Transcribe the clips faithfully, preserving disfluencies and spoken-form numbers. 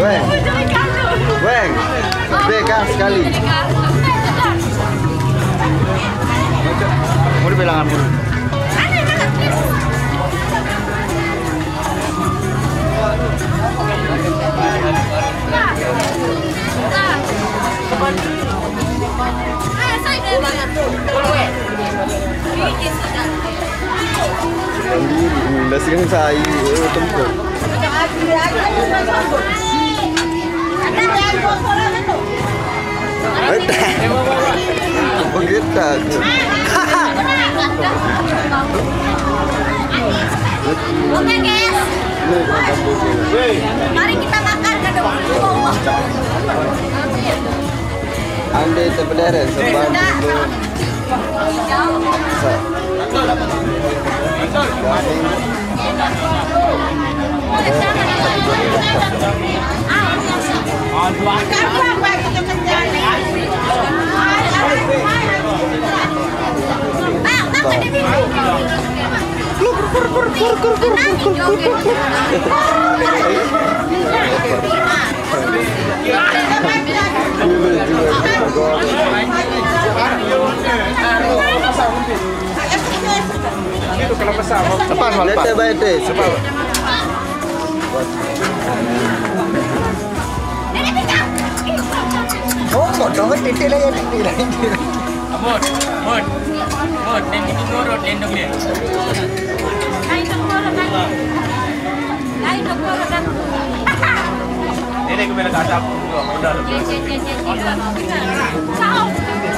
Weng. Weng. B K sekali. Mau dibilang apa? Mandiri, nasi kan saya, eh, tempat. Betul. Begitu. Oke, guys. Mari kita makan, ada. Ande tepedere sebab itu. Sa- Depan, depan. Depan. Oh, potong titik lah ya, titik lah. Mut, mut, mut, dan itu nurut, lindung dia. Lain dong, kalau kan. Lain dong, kalau kan. Ini kembali ke asap. Udah.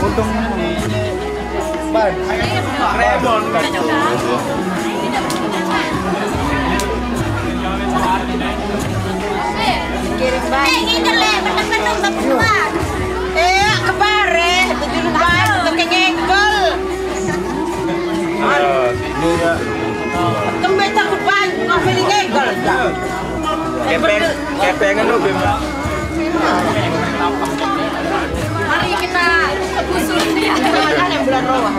Untung. Ban. Rebon. Kirim ban. Eh, ini le, bener-bener bagus banget. Eh, kebare, tujuh ban, pakai ngegel. Kembali takut ban, nggak beli ngegel. Kepeng, kepengen lu, Bim. Mari kita telusuri. Bulan Ramadan yang bulan Ramadan.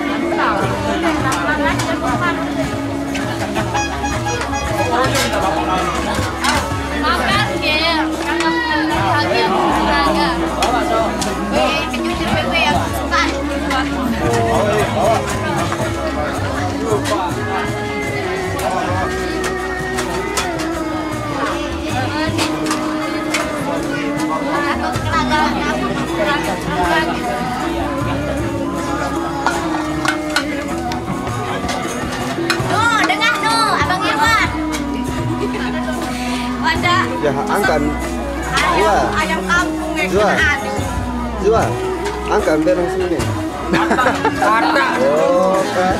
Makan, Ger. Karena bulan bahagia, bulan raya. Eh, kejutan P P yang suka. No, dengah no, Abang Irwan. Wadah. Ya, angkan. Ayam, ayam kampung yang Jual. Jual. Angkan bareng sini. Ada. Oh, Kak.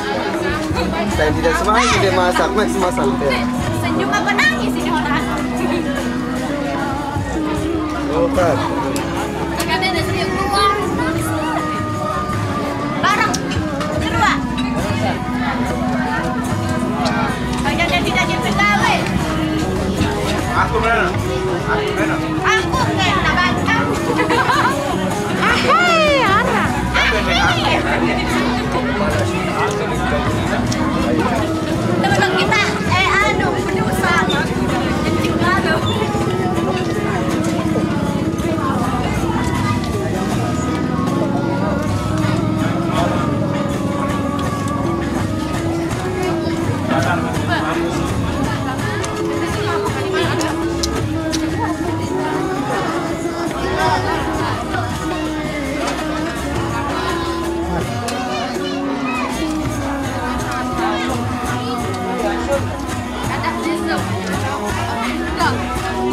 Saya tidak semangat dia masak, mas masak dia. Senyum apa nangis ini orang? Oh, Kak. Katanya ada sering keluar. Bareng. Berdua. Jangan jadi-jadi pegawai. Aku mana? Aku mana? Aku kena baca. Ahai, arah. Ahai. Teman kita, eh, anu, penuh sama. Kencing lalu.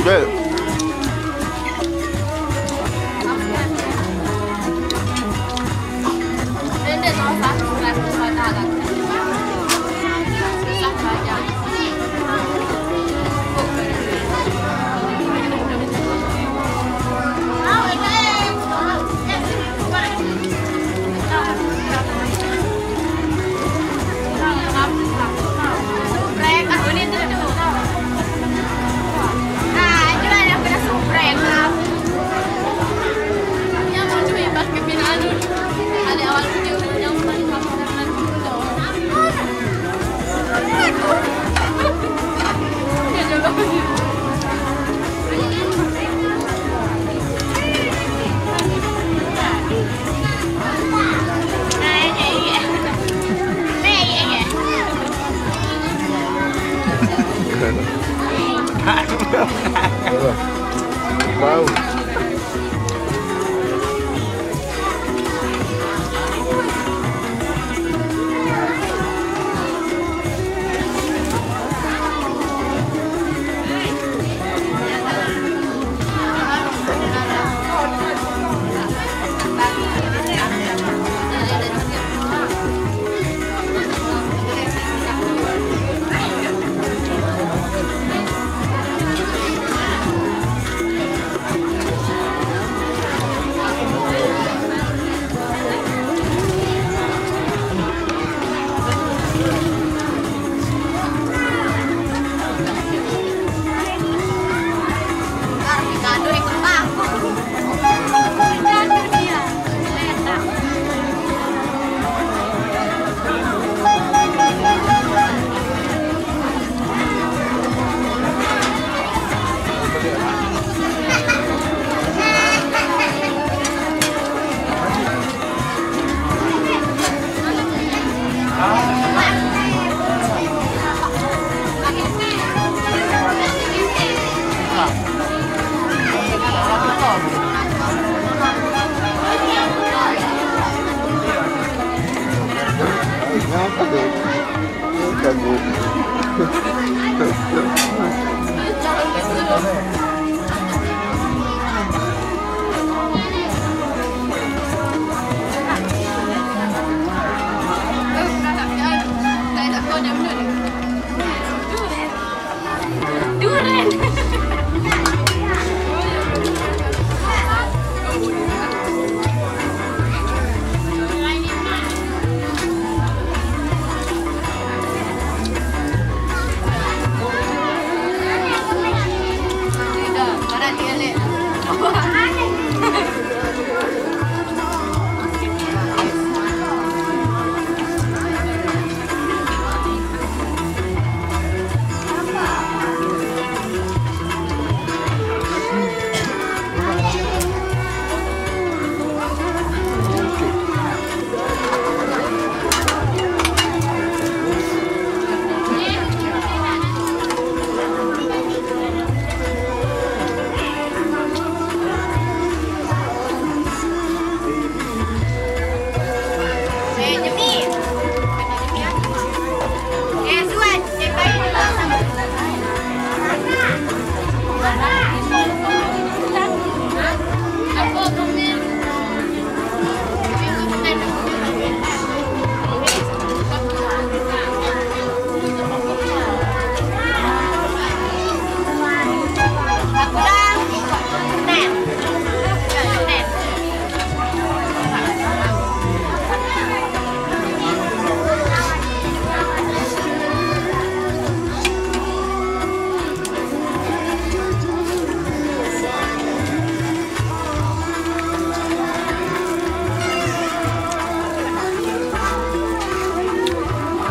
Good. Bau. Kenapa tuh? Kenapa tuh? Duren.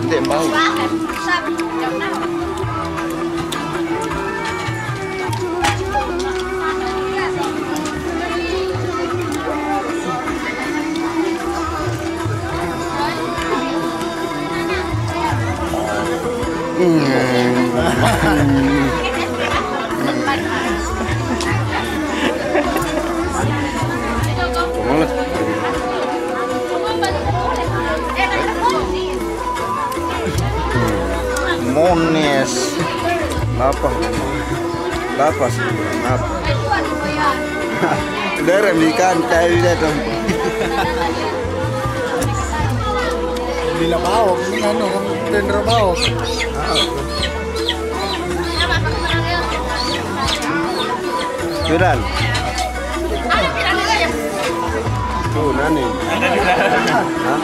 Hindi, bau. Mones. Lapah. Lapah. Lapah. Dere ikan kayu dia tuh. Bila bau, ini anu, tender bau. Viral. Tuh, nani? Hah?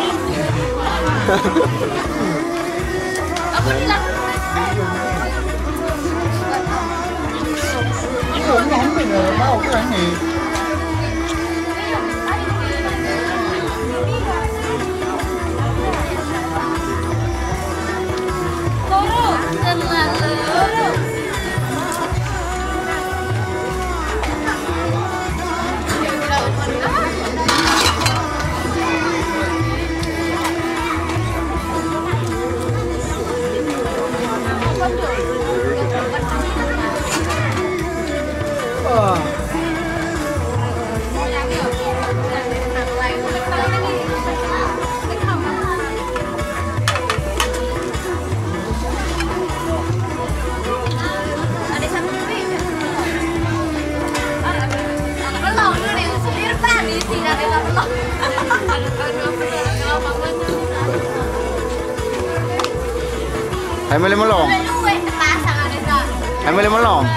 Ayo milih melong. Duit terpasang ada tak? Ayo milih melong.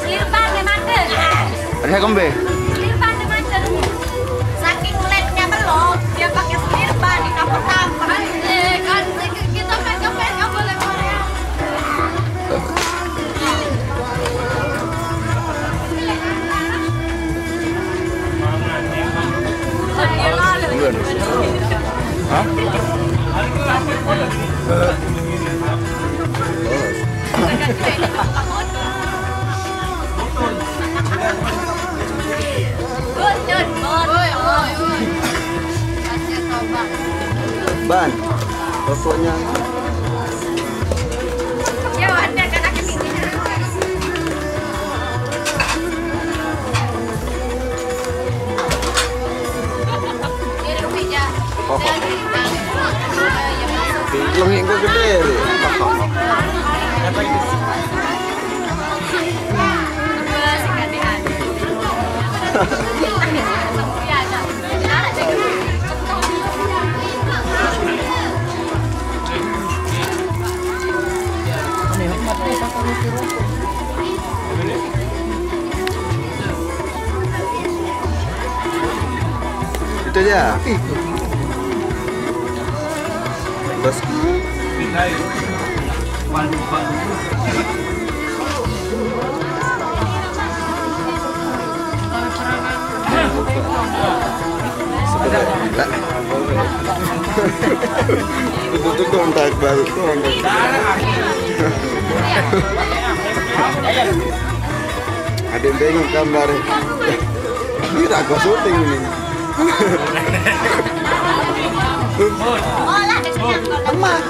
Selirban dia mata. Ada saya kembe. Selirban dia mata. Saking lednya belum, dia pakai selirban di kapur-kapur. Eh, kan kita main kepes nggak boleh Korea. Hah? Ban, rokoknya. Lengit kok gede, Ri. Itu aja. Bosku. Sebenarnya. Itu tuh kontak baru, kontak. Ada yang tengok gambar. Ini tak gua syuting ini. Emak.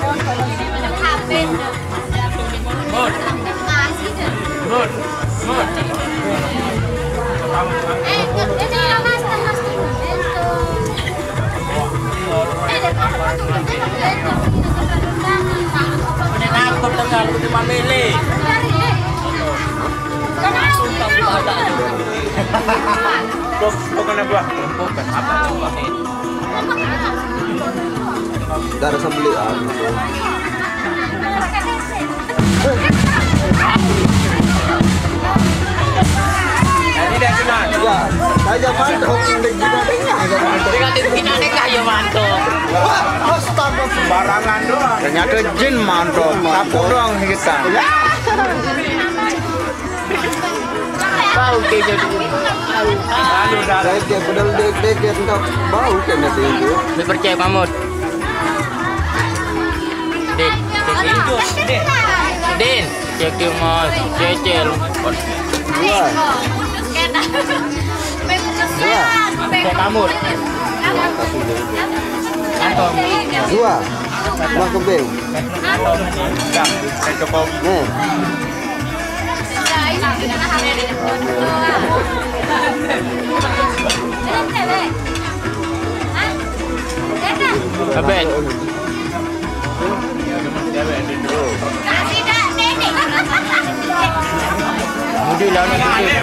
Darah sembelih, ah. Jadi dah kena. Ya, saya mantap. Dek juga dengar, saya mantap. Dia kata kita dengar, ya, mantap. Wah, astaga, sembarangan doang. Ternyata jin mantap. Kapok doang kita. Ya. Bau kayaknya dulu. Bau. Saya kayak pedal dek-dek, ya, entah bau kayaknya itu. Saya percaya, Mahmud. Din, cek Din. Din, cek Din, Mas. Cecil. Dua. Dua. Cek Mahmud. Dua. Mas Kemping. Nih. Abet. Mudi lah, mudi.